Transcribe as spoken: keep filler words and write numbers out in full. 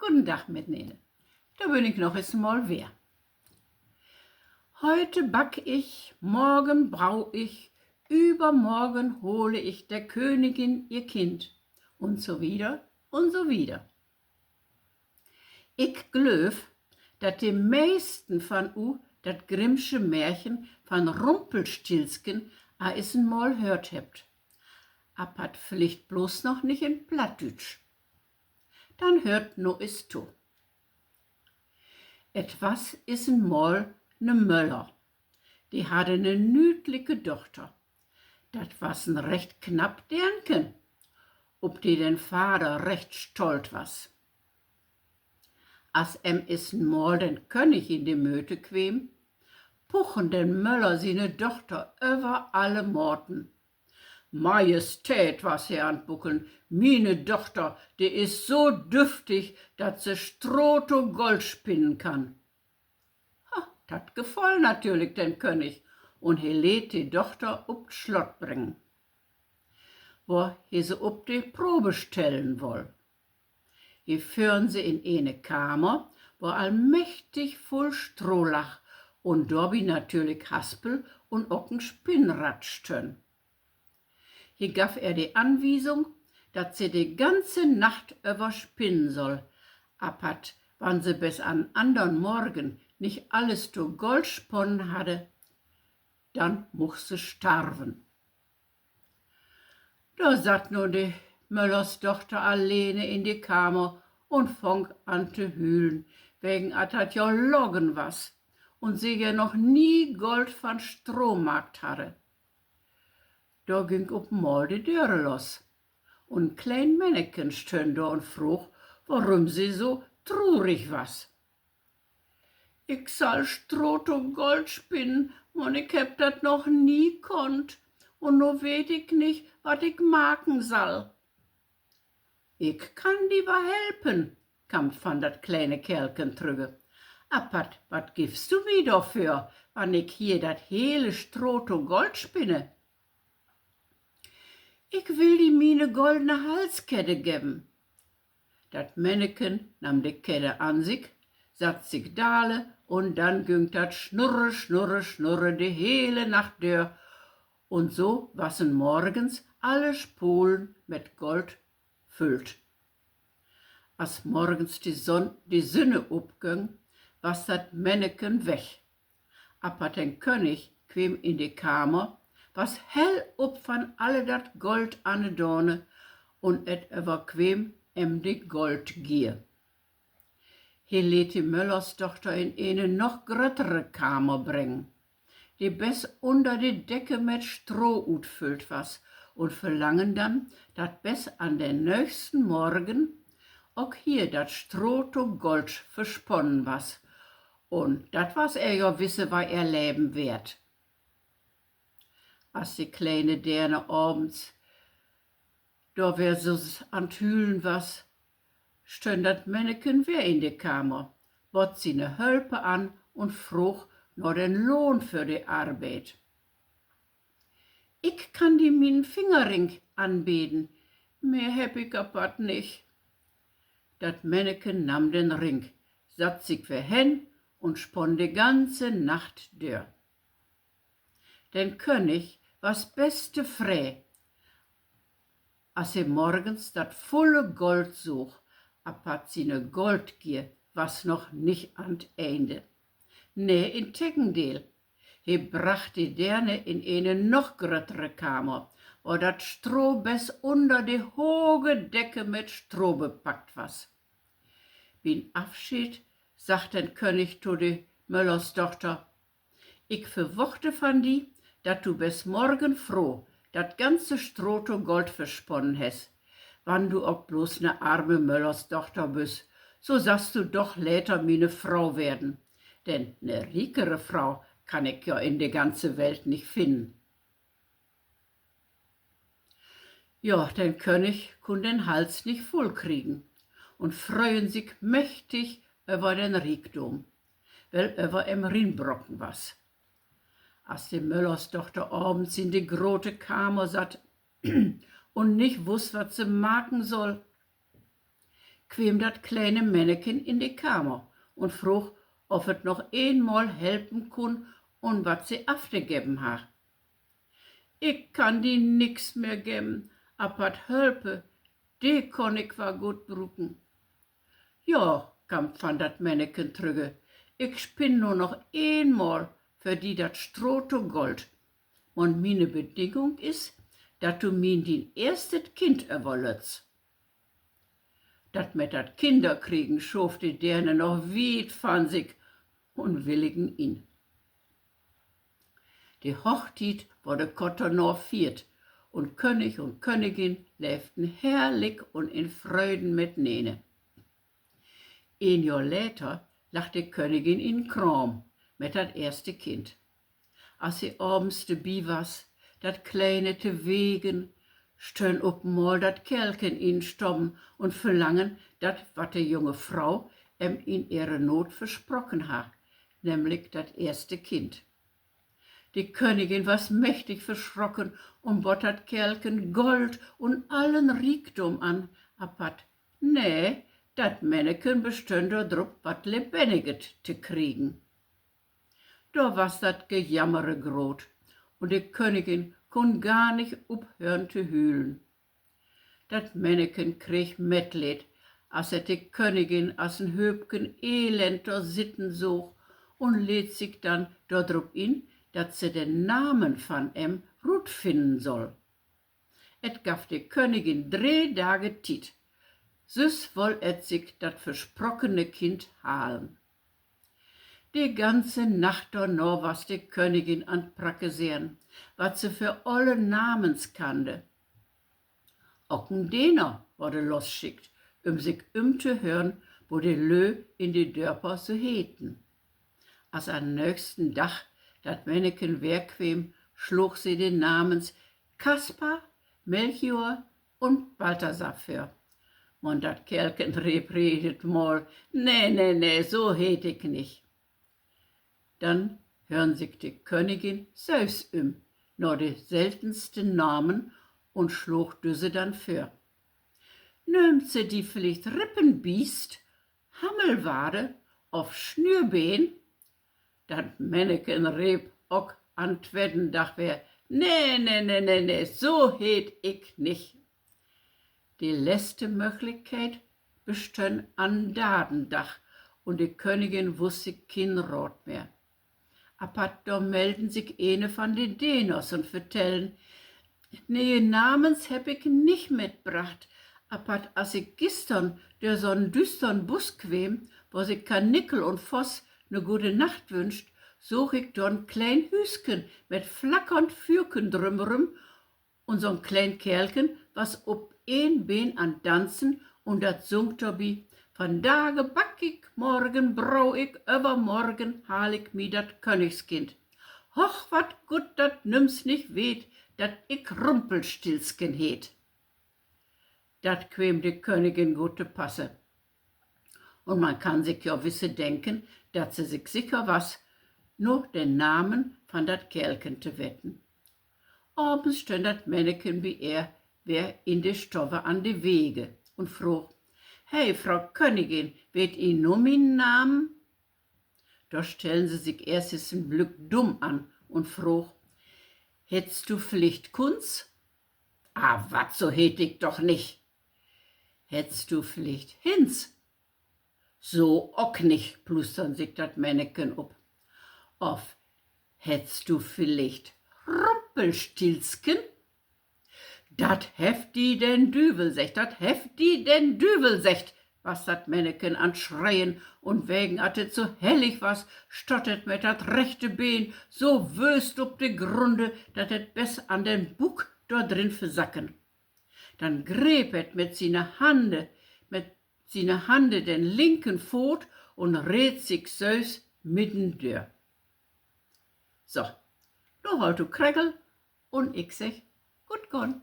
Guden Dag mitnene. Dor bün ik noch eens mal weer. Heute back ich, morgen brau ich, übermorgen hole ich der Königin ihr Kind, un so wieder un so wieder. Ik glööv, dat de meesten van u dat Grimmsche Märchen van Rumpelstilzken al eens mal höört hebbt. Apatt villicht blots noch nich in Plattdüütsch. Denn höört nu eens to. Et was is en Mal 'ne Möller, de hadde 'ne nüüdlike Dochter. Dat was en recht knapp Deernken, op de den Vader recht stolt was. As em is en Mal den König in de Möte kweem, puchen den Möller siene Dochter över alle Maten. Majestät, was he an't Buckeln, miene Dochter, de is so düftig, dat se Stroh to Gold spinnen kann. Ha, dat gefall natürlich den König, un he leet de Dochter op't Slott bringen, wor he se op de Probe stellen woll. He föhren se in ene Kamer, wor al mächtig vull Stroh lag un dorbi natürlich Haspel un ok en Spinnrad stönn. He gaff ehr de Anwiesung, dat se de ganze Nacht över spinnen soll, apatt wann se bes an'n annern Morgen nich alles to Gold sponnen hadde, denn much se starven. Dor satt nu de Möllersdochter allene in de Kamer un fong an to hülen, wegen at dat jo logen was un se je noch nie Gold van Stroh maakt hadde. Dor güng op mal de Döre los, un en kleen Männeken stönn dor un froog, worüm se so trurig was. Ik sall Stroh to Gold spinnen, man ik hebb dat noch nie konnt, un nu weet ik nich, wat ik maken sall. Ik kann di wal helpen, kamm van dat kleine Keerlken trügge. Apatt wat giffst du mi dorför, wann ik hier dat hele Stroh to Gold spinne? Ik will di miene goldene Halskedde geven. Dat Männeken nahm de Kedde an sik, satt sik dale, un denn güng dat snurre, snurre, snurre de hele Nacht dör, un so wassen morgens alle Spolen met Gold füllt. As morgens de Sonn-, de Sünne opgöng, was dat Männeken weg. Apatt den König kweem in de Kamer, was hell op van alle dat Gold annedahne, un et överkweem em de Goldgier. He leet de Möllersdochter in ene noch gröttere Kamer bringen, de bes unner de Decke met Stroh utfüllt was, un verlangen denn, dat bes an den nöchsten Morgen ok hier dat Stroh to Gold versponnen was. Un dat was ehr jo wisse wei ehr Leven weert. As de kleine Deerne avends dor weer so s-, an't Hülen was, stönn dat Männeken weer in de Kamer, bood siene Hölpe an un froog na den Lohn för de Arbeid. Ik kann di mienen Fingerring anbeden, mehr hebb ik apatt nich. Dat Männeken nahm den Ring, satt sik weer hen un sponn de ganze Nacht dör. Den König was best tofree, as he morgens dat vulle Gold soog, apatt siene Goldgier was noch nich an't Ende. Nee, in Tegendeel. He bracht de Deerne in ene noch gröttere Kamer, wor dat Stroh bes unner de hoge Decke met Stroh bepackt was. Bi'n Afscheed sagg den König to de Möllersdochter: Ik verwochte van di, dat du bes morgen froh dat ganze Stroh to Gold versponnen hest. Wann du ok blots ne arme Möllersdochter büst, so sast du doch later miene Frau weern. Denn ne riekere Frau kann ik jo in de ganze Welt nich finnen. Jo, den König kunn den Hals nich vull kriegen un fröhen sik mächtig över den Riekdom, well över em rinbrocken was. As de Möllersdochter avends in de grote Kamer satt un nich wuss, wat se maken soll, kweem dat kleine Männeken in de Kamer un froog, of et noch eenmal helpen kunn un wat se aftegeven harr. Ik kann di nix mehr geven, apatt Hölpe, de kunn ik wall goot bruken. Ja, kaam van dat Männeken trügge, ik spinn nu noch eenmal för di dat Stroh to Gold. Un miene Bedingung is, dat du mi dien eerstet Kind överlöttst. Dat met dat Kinnerkriegen schoof de Deerne noch wiet van sik un willigen in. De Hochtiet worde kort dorna fiert un König un Königin leevden herrlik un in Fröden mitnene. Een Johr later lagg de Königin in Kraam met dat eerste Kind. As se avends dorbi was, dat Kleine to wegen, stönn op mal dat Kerlken in Stoven un verlangen dat, wat de junge Frau em in ehre Noot versproken harr, nämlik dat eerste Kind. De Königin was mächtig verschrocken un bood dat Kerlken Gold un allen Riekdom an, apatt, nee, dat Männeken bestönn dordrop, wat Lebenniget to kriegen. Dor was dat Gejammere groot, un de Königin kunn gar nich uphören to hülen. Dat Männeken kreeg Metleed, as et de Königin as en Hööpken Elend dor sitten soog, un leet sik denn dordrop in, dat se den Namen van em rutfinnen soll. Et gaff de Königin dree Dage Tiet, süss woll et sik dat versprockene Kind halen. De ganze Nacht dorna was de Königin an't Prackeseren, wat se för olle Namens kannde. Ok en Dener worde losschickt, üm sik ümtohören, wo de Lö in de Dörper so heten. As an'n nöchsten Dag dat Männeken weer kweem, sloog se de Namens Kaspar, Melchior un Balthasar vör. Man dat Kerlken reep jedet Mal: Nee, nee, nee, so heet ik nich. Denn hören sik de Königin sülvst üm na de seltensten Namen un sloog düsse denn vör: Nöömt se di villicht Rippenbiest, Hammelwade of Snürbeen? Dat Männeken reep ok an'n tweden Dag weer: Nee, nee, nee, nee, nee, so heet ik nich. De letzte Mööglichkeit bestönn an'n darden Dag, un de Königin wuss sik kien Raat mehr. Apatt dor melden sik ene van de Deners un vertellen: Nee, Namens hebb ik nich mitbracht, apatt as ik gistern dör so'n düstern Busk kweem, wo sik Karnickel un Voss ne gode Nacht wünscht, soog ik dor en kleen Hüüsken mit flackernd Füürken drümrüm, un so'n kleen Keerlken was op een Been an't Danzen un dat sung dorbi: Vandage back ik, morgen brau ik, övermorgen haal ik mi dat Könnigskind. Och, wat gutt, dat nüms nich weet, dat ik Rumpelstilzken heet. Dat kweem de Königin goot to passe. Un man kann sik jo wisse denken, dat se sik sicher was, nu den Namen van dat Keerlken to weten. Avends stönn dat Männeken bi ehr weer in de Stove an de Wege un froog: He, Fro Königin, weet Ji nu mien Namen? Dor stellen se sik eerst es en Blück dumm an un froog: Hettst du villicht Kunz? Ah, wat, so heet ik doch nich. Hettst du villicht Hinz? So ok nich, plustern sik dat Männeken op. Of hettst du villicht Rumpelstilzken? Dat hett di den Düvel seggt, dat hett di den Düvel seggt, was dat Männeken an't Schreien, un wegen at et so hellig was, stott et mit dat rechte Been so wööst op de Grunde, dat et bes an den Buuk dor drin versacken. Denn greep et mit siene Hande, mit siene Hande den linken Foot un reet sik sülvst midden dör. So, nu holt du kregel un ik segg: Guot gahn.